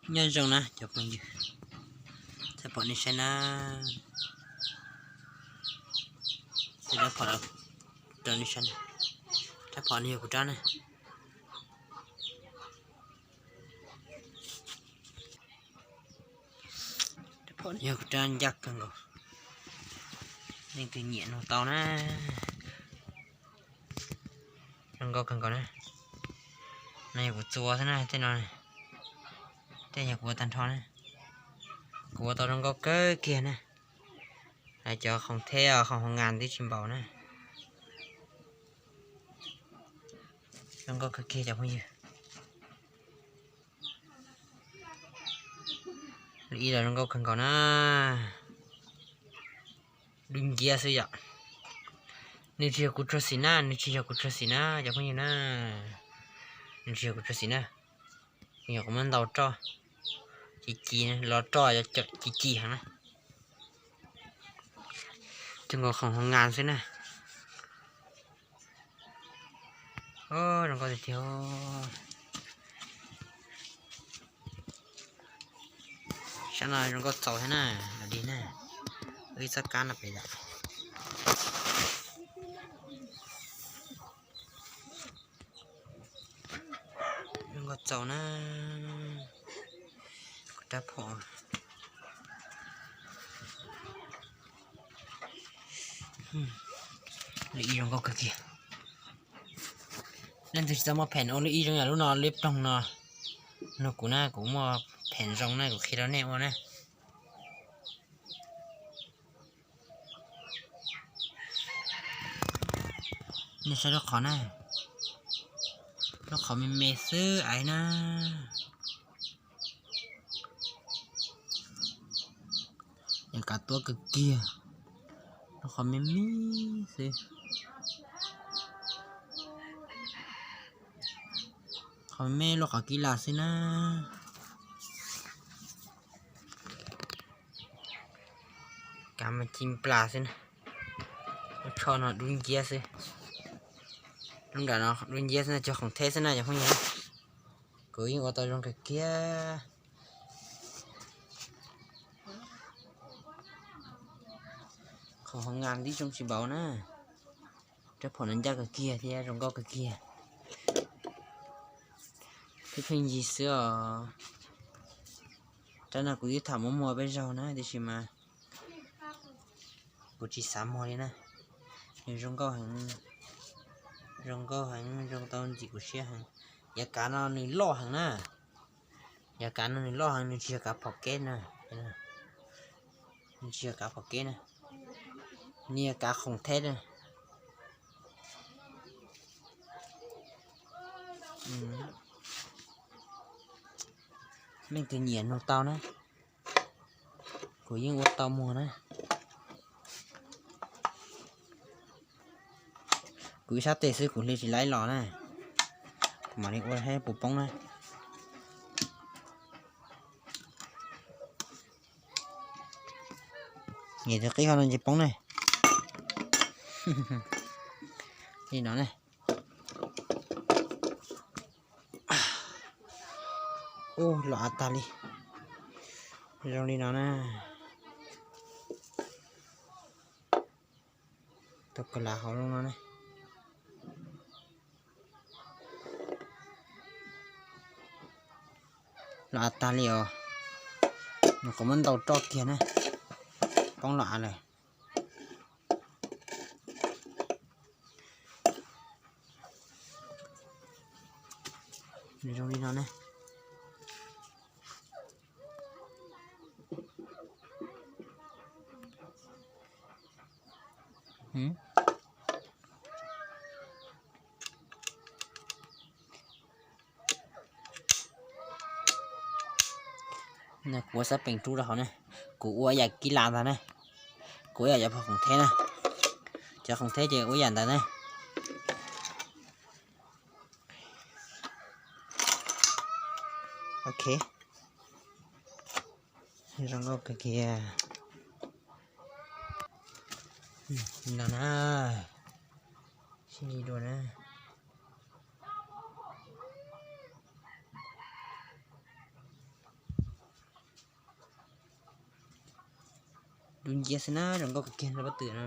Nyob zoo na cov phooj ywg, rab phom nej saib na, rab phom rau nej saib, rab phom no yog kuv rab na. Rab phom no yog kuv rab ncaj kawg nkaus, leej twg nyiam nug tau na. Zoo nkauj kawg nkaus na. No yog kuv txua xwb na, tej no, tej yog kuv ua tag nrho na. Kuv ua tau zoo nkauj kawg kiag na. Cov khoom theb khoom hoo ngas twb tsis npaum na. Zoo nkauj kawg kiag cov phooj ywg. Lub ib los zoo nkauj kawg nkaus na. Dub nciab xwb yom. Nws tsis yog kuv tsuag xim na, nws tsis yog kuv tsuag xim na cov phooj ywg na. Nws tsis yog kuv tsuag xim na. Kuv nyuam qhuav muab ntaus roj ci ci, los roj ci ci heev na. Cov nkaus khoom hoo ngas xwb na. Zoo nkauj tiag tiag. Sab no zoo nkauj txaus thiab na, los dig na. Wb ib txoj kab no pem yom. Zoo nkauj txaus na. Kuv rab phom. Lub ib zoo nkauj kawg kiag. Leej twg tsis tau muaj phem ua lub ib zoo yam lub no, lub ploog no, nug kuv na, kuv muaj phem zoo na, kuv qhia rau nej ua na. Nej saib lub qhov na, lub qhov me me xwb aiv na. Yog kav tuab kawg kiag, lub qhov me me xwb. Qhov me me lub qhov kib las xwb na. Kav mas ci nplas xwb na. Lub tsho no dub nciab xwb. Lub nram no dub nciab xwb na, cov khoom theb xwb na cov phooj ywg. Kuv yeej ua tau zoo kawg kiag. Khoom hoo ngas tib zoo tsis npaum na. Rab phom no ncaj kawg kiag thiab zoo nkauj kawg kiag. Pheej pheej yig xwb os. Rab no kuv twb tham muab muag peb zaug na, tiam sis mas kuv tsis xav muag li na. Nws zoo nkauj heev, zoo nkauj heev, zoo tau ntxim kuv siab heev. Yav kav no nws loj heev na. Yav kav no nws loj heev, nws tsis yog kav phom kev na. Nws tsis yog kav phom kev na, nws yog kav khoom theb na. Leej twg nyiam nug tau na, kuv yeej ua tau muag na. Kuv ib sab tes xwb kuv hle tsis laib los na. Kuv mam li ua saib puas poob na. Nyiam tus qib ho no ces poob ne. Li no ne. Ub, los av tag li. Zoo li no na. Tau kawg lav hauv lub no ne. Los av tag li os. Nws qhov muab ntaus roj kiag na. Poob los av lawm. Nws zoo li no ne. Kuv ua xab peem rub rau hauv ne. Kuv ua yam kib las ntag ne. Kuv ua yam cov khoom theb na. Cov khoom theb ces ua yam ntawd ne. Ok. Zoo nkauj kawg kiag. No na. Sib ntsib dua na. Dub nciab xwb na, zoo nkauj kawg kiag lub pob tw no.